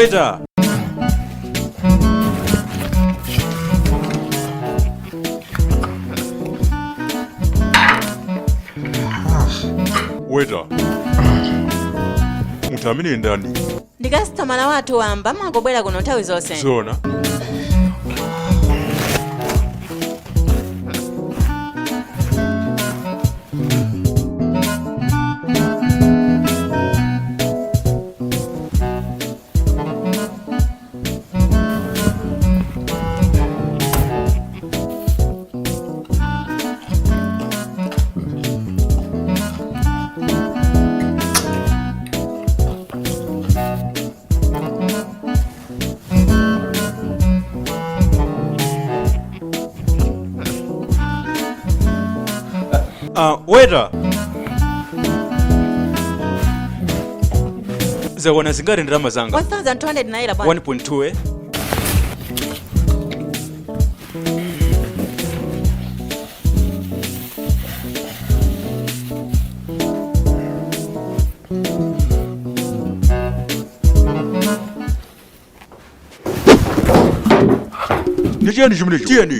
Waiter. Waiter. Munthu amene ndani? Ndi kastomala wathu wamba, amangobwera kuno nthawi zonse. Zoona. Waiter. Zakwana zingati ndalama zanga? 1200 naira bwana. 1.2, eh? Ndi chiyani chimenecho? Tiyeni.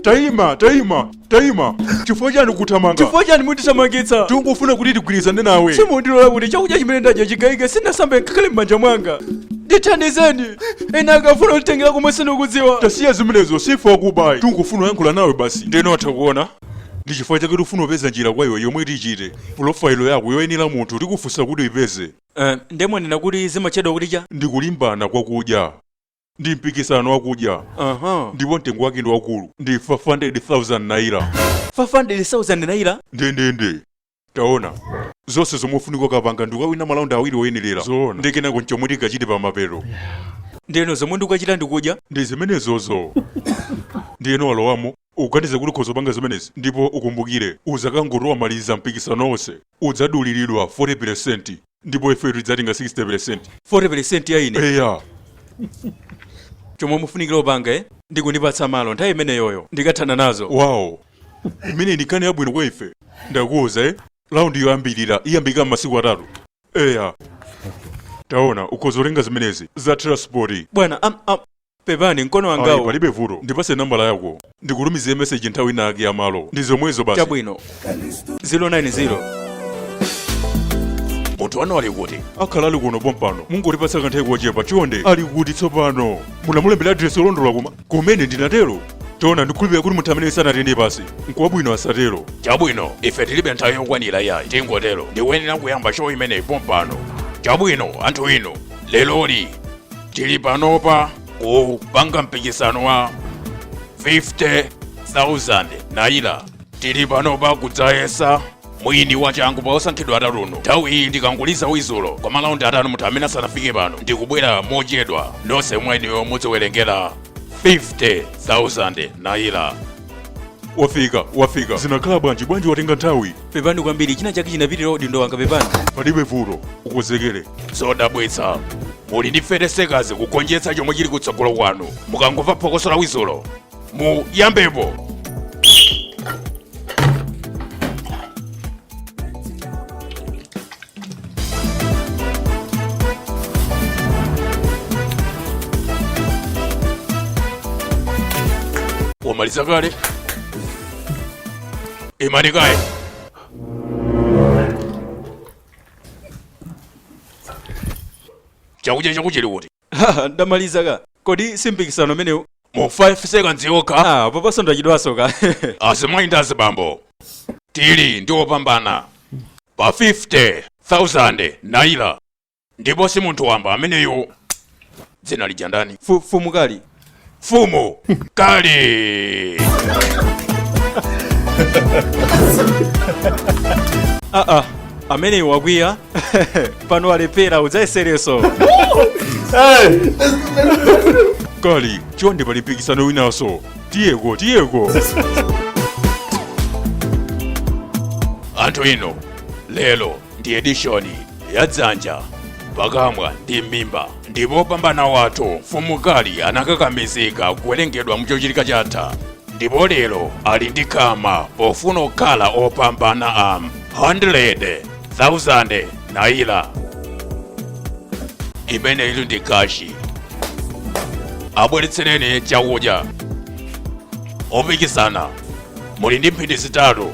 Taima, taima, taima. Chifukwa chani kuthamanga? Chifukwa chani mundithamangitsa? Tikungofuna kuti tigwirizane nawe. Simundilola kuti chakudya chimene ndadya chigayike, sindinasambe ngakhale m'manja mwanga. Ndithandizeni, ena akafuna kutitengera komwe sindikudziwa. Tasiya zimenezo, sife akuba. Tikungofuna kuyankhula nawe basi. Ndeno atha kuona. Ndi chifukwa chake tifuna kupeza njira kwa iwe yomwe tichite. Pulofayilo yako yoyenera munthu tikufunsa kuti uyipeze. Nde mwanena kuti zimatchedwa kuti cha? Ndi kulimbana kwakudya. Ndi mpikisano wakudya. Ndipo mtengo wake ndi wakulu. Ndi 500,000 naira. 500,000 naira? Ndendende. Taona. Zonse zomwe ufunika ukapanga ndi ukawina malaundi awiri oyenerera. Zoona. Ndi kenako nchomwe tikachite pamapeto. Ndeno zomwe ndikukachita ndikudya? Ndi zimenezozo. Ndiyeno walowamo, uganize kuti ukhoza kupanga zimenezi, ndipo ukumbukire, uzakangoti wamaliza mpikisano wonse, udzaduliridwa 40% ndipo ife tidzatenga 60%. 40% ya ine? Eya. Chomwe mufunikira upanga, ndikundipatsa malo nthawi imeneyoyo ndikathana nazo. Wow. Imene ndi nkhani yabwino kwa ife. Ndakuwuza, raundi yoyambirira iyambika m'masiku 3. Eya. Taona, ukhoza kutenga zimenezi za transport. Bwana, pepani mkono Ayi, wangawo. palibe vuto. Ndipase nambala yako. Ndikutumizie message nthawi inake ya malo. Ndi zomwezo basi. Chabwino. 090. Munthu wanu ali kuti? Akhala ali kuno pompano. Mungotipatsa kanthawi kochepa chonde. Ali kuti tsopano? Munamulembera address yolondola koma kumene ndinatero. Taona, ndikhulupirira kuti munthu amene sanatende pasi. Nkwabwino asatero. Chabwino, ife tilibe nthawi yokwanira iyayi. Tingotero. Ndikuyenera kuyamba show imeneyi pompano. Chabwino, anthu inu. Leloli tili panopa kupanga mpikisano wa 50,000 naira. Tili panopa kudzayesa mwini wa changu pa osankhidwa atatuno. Nthawi iyi ndikanguliza wizulo kwa malaundi atatu munthu amene asanafike pano ndikubwera mochedwa. Nonse mwa inuyo mudziwerengera 50,000 naira. Wafika, wafika. Zinakhala bwanji, bwanji watenga nthawi? Pepani kwambiri, china chake chinapitirira udindo wanga, pepani. Palibe vuto, ukonzekere. Zodabwitsa. Muli ndi 30 seconds kugonjetsa chomwe chili kutsogolo kwanu. Mukangomva phokoso la wizulo, muyambepo. Wamaliza kale? Imani kaye. Chakudya chako chili kuti? Ndamaliza ka. Kodi si mpikisano umenewu? Mu 5 seconds yokha. Poposo ndachidwaso ka. Azimayi ndi azibambo, tili ndi opambana pa 50,000 naira, ndipo si munthu wamba ameneyu. Dzina lija ndani? Fumu Kali. Fumu Kali. Ameneyu wakwiya. Pano alephera, udzayesereso. Kali, chonde pali mpikisano winanso. Tiyeko, tiyeko. Anthu inu, Lero ndi edishoni ya dzanja, pakamwa ndi m'mimba. Ndipo pambana wathu Mfumukali anakakamizika kuwerengedwa muchochitika chatha, ndipo lero ali ndi khama pofuna kukhala opambana a 100,000 naira. Imene ili ndi kashi. Abweretsereni chakudya. Opikisana, muli ndi mphindi 3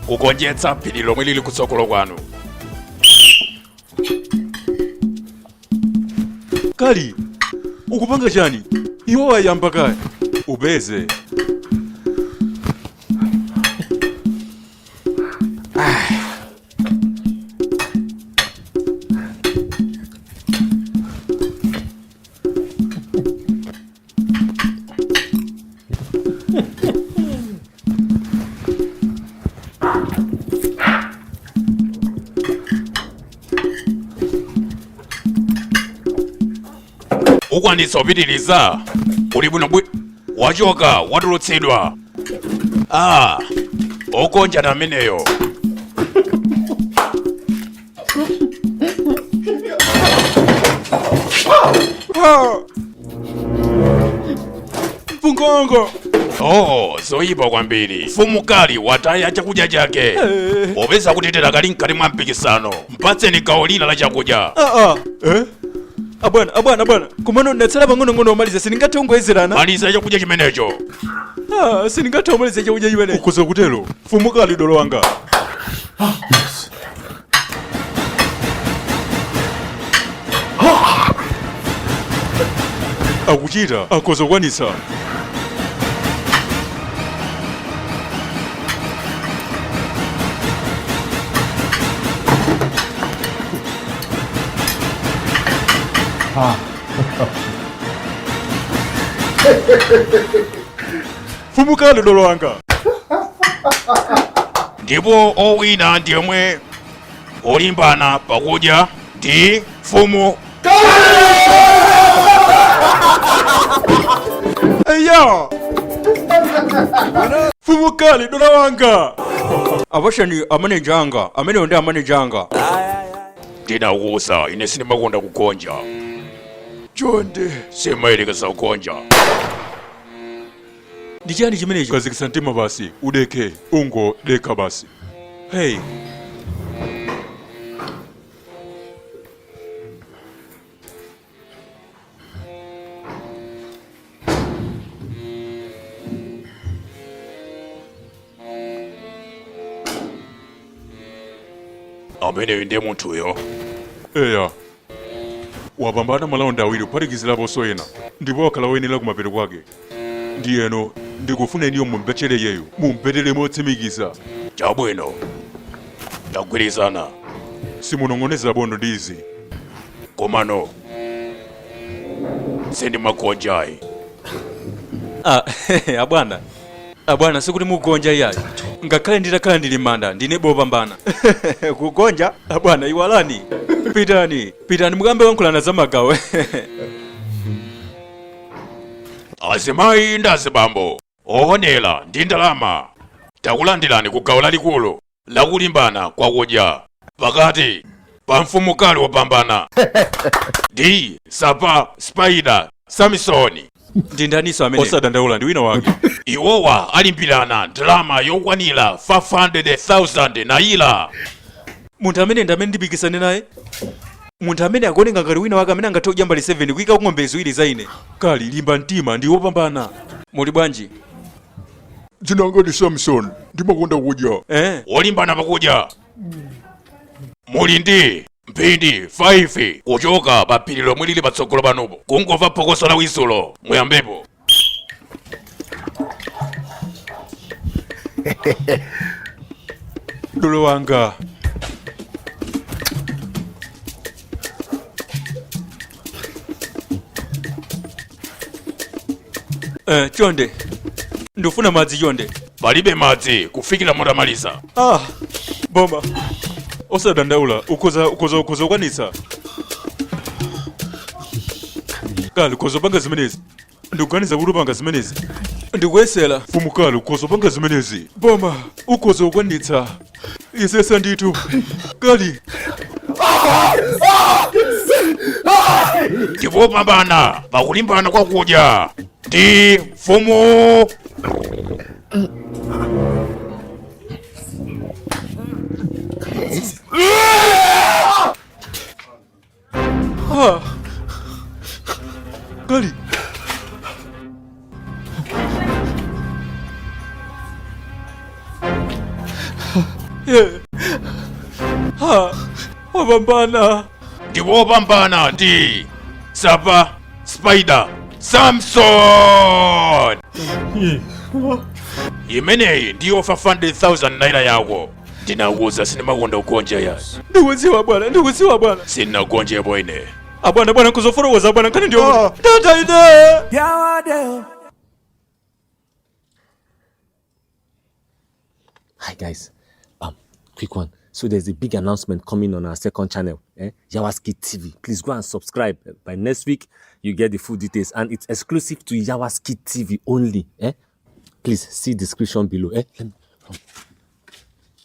kugonjetsa phiri lomwe lili kutsogolo kwanu. Kali, ukupanga chani? Iwo ayamba kale. Upeze. Ukwanitsa kupitiriza? Uli bwino bwi wachoka, watulutsidwa. Ah, okonja na ameneyo. Mfungongo. Oh, zoyipa kwambiri. Mfumu Kali wataya chakudya chake. Popeza kuti tidakali mkati mwa mpikisano, mpatseni gawo lina la chakudya. Ah, ah. Eh? Abwana, abwana, abwana. Komano ndatsala pang'onong'ono omaliza, sindingathe kungoyezerana. Maliza chakudya chimenecho. Ah, sindingathe kumaliza chakudya chimenecho. Ukhoza kutero. Mfumu Kali dolo wanga. Akuchita, akhoza kukwanitsa. Mfumu Kali dolo wanga. Ndipo owina ndi yomwe olimbana pakudya ndi mfumu. Eya! Mfumu Kali dolo wanga. Apashani amaneja anga, amenewo ndi amaneja anga. Ndinakuwuza ine sindimakonda kugonja. Chonde simayerekeza kugonja. Ndi chani chimenechi? Khazikitsa mtima basi, udekhe, ungodekha basi. Hey. Ameneyo ndiye munthuyo. Eya, wapambana malaundi awiri kuphatikiziraponso ena, ndipo wakhala woyenera kumapeto kwake. Ndiyeno ndikufuna iniyo mumbetchere iyeyo, mumpetere motsimikiza. Chabwino, tagwirizana. Simunong'oneza bondo ndi izi. Komano sindimagonjayi. Ah, abwana, abwana, sikuti mukugonja iyayi. Ngakhale nditakhala ndili m'manda, ndine bopambana. Kugonja? Abwana, iwalani. Pitani, pitani mukambe wankhulana za magawo. Azimayi ndi azibambo, oonera ndi ndalama, takulandirani ku gawo lalikulu lakulimbana kwakudya pakati pa Mfumu Kali wopambana ndi Sapa Spider Samson. Ndi ndaniso amene? Osadandaula, ndi wina wake. Iwowa alimbirana ndalama yokwanira 500,000 naira. Munthu amene ndi amene ndipikisane naye? Munthu amene akuoneka ngati wina wake amene angathe kudya mbali 7 kuyika ng'ombe ziwiri za ine. Kali, limba mtima, ndi wopambana. Muli bwanji? Dzina langa ndi Samson, ndimakonda kudya. Eh. Wolimbana pakudya, muli ndi mphindi 5 kuchoka pa phiri lomwe lili patsogolo panopo. Kungomva phokoso la wisulo, muyambepo. Dolo wanga. Eh, chonde, ndifuna madzi chonde. Palibe madzi kufikira mutamaliza. Ah, boma. Osadandaula, ukhoza ukhoza ukhoza kukwanitsa. Kali, ukhoza kupanga zimenezi. Ndikuganiza kuti upanga zimenezi. Ndikuyesera. Mfumu Kali, ukhoza kupanga zimenezi. Boma. Ukhoza kukwanitsa. Isesa ndithu kali. Ndipo wopambana pakulimbana kwakudya ndi mfumu. Kali. Yeah. Ha, wapambana. Ndipo wopambana ndi Sapa Spider Samson. Imeneyi ndiyo 500,000 naira yako. Ndinakuwuza, sindimakonda kugonja ya. Ndikudziwa bwana, ndikudziwa bwana. Sindinagonjepo ine. Abwana, bwana, kuzofotokoza bwana, nkhani ndiyo tata ine. Hi guys, quick one. So there's a big announcement coming on our second channel, Yawaski TV. Please go and subscribe. By next week, you get the full details, and it's exclusive to Yawaski TV only. Please see description below.